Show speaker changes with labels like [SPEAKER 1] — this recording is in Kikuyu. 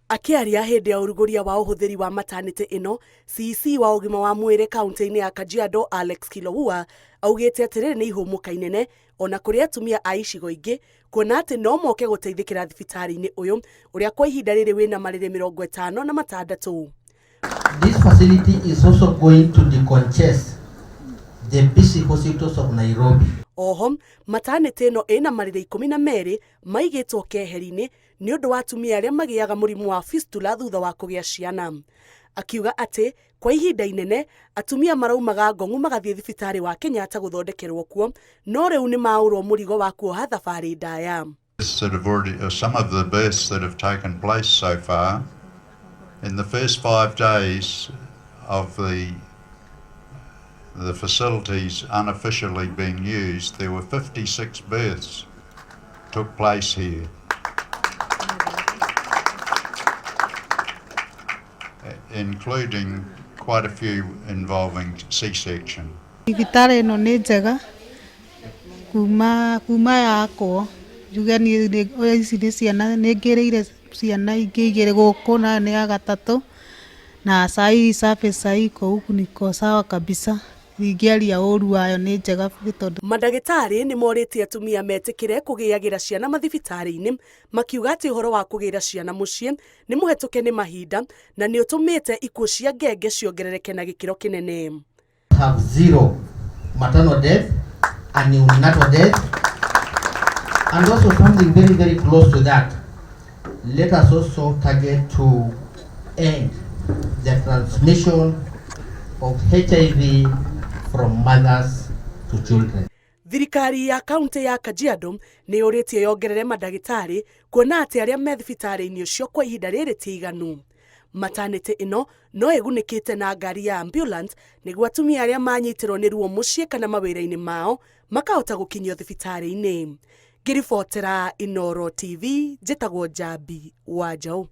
[SPEAKER 1] Akĩaria hĩndĩ ya ũrugũria wa ũhũthĩri wa matanĩtĩ ĩno, CEC wa ũgima wa mwĩrĩ kaunti-inĩ ya Kajiado Alex Kilowua augĩte atĩ rĩrĩ nĩ ihũmũka inene ona kũrĩ atumia a icigo ingĩ kuona atĩ no moke gũteithĩkĩra thibitarĩ-inĩ ũyũ ũrĩa kwa ihinda rĩrĩ wĩna marĩrĩ 56.
[SPEAKER 2] This facility is also going to decongest the busy hospitals of Nairobi.
[SPEAKER 1] Oho, matanĩtĩ ĩno ĩna marĩrĩ 12 maigĩtwo keheri-inĩ nĩ ũndũ wa atumia arĩa magĩaga mũrimũ wa fistula thutha wa kũgĩa ciana. Akiuga atĩ kwa ihinda inene atumia maraumaga Ngong'u magathiĩ thibitarĩ wa Kenyatta gũthondekerwo kuo, no rĩu nĩ maũrwo mũrigo wa kuoha thabarĩ ndaya.
[SPEAKER 3] That have already, some of the births that have taken place so far, in the first 5 days of the facilities unofficially being used, there were 56 births took place here, including quite a few involving C-section.
[SPEAKER 4] Thibitarĩ ĩno nĩ njega kuma yakwo njuge niĩ ici nĩ ciana nĩ ngĩrĩire ciana ingĩ igĩrĩ gũkũ na nĩ ya gatatũ na sai service sai iko huku niko sawa kabisa ndingĩaria ũru wayo nĩ njega biũ tondũ
[SPEAKER 1] Mandagĩtarĩ nĩ morĩtie atumia metĩkĩre kũgĩagĩra ciana mathibitarĩ-inĩ makiuga atĩ ũhoro wa kũgĩra ciana mũciĩ nĩ mũhetũke nĩ mahinda na nĩ ũtũmĩte ikuũ cia ngenge ciongerereke na gĩkĩro kĩnene.
[SPEAKER 2] Have zero maternal death and neonatal death, and also something very, very close to that. Let us also target to end the transmission of HIV from mothers to children.
[SPEAKER 1] Thirikari ya kaunti ya Kajiado nĩ yũrĩtie yongerere mandagĩtarĩ kuona atĩ arĩa me thibitarĩ-inĩ ũcio kwa ihinda rĩrĩ ti aiganu. Matanĩtĩ ĩno no ĩgunĩkĩte na ngari ya ambulance nĩguo atumia arĩa manyitĩrwo nĩ ruo mũciĩ kana mawĩra-inĩ mao makahota gũkinyio thibitarĩ-inĩ. Ngĩribotera Inooro TV, njĩtagwo Njambi wa Njaũ.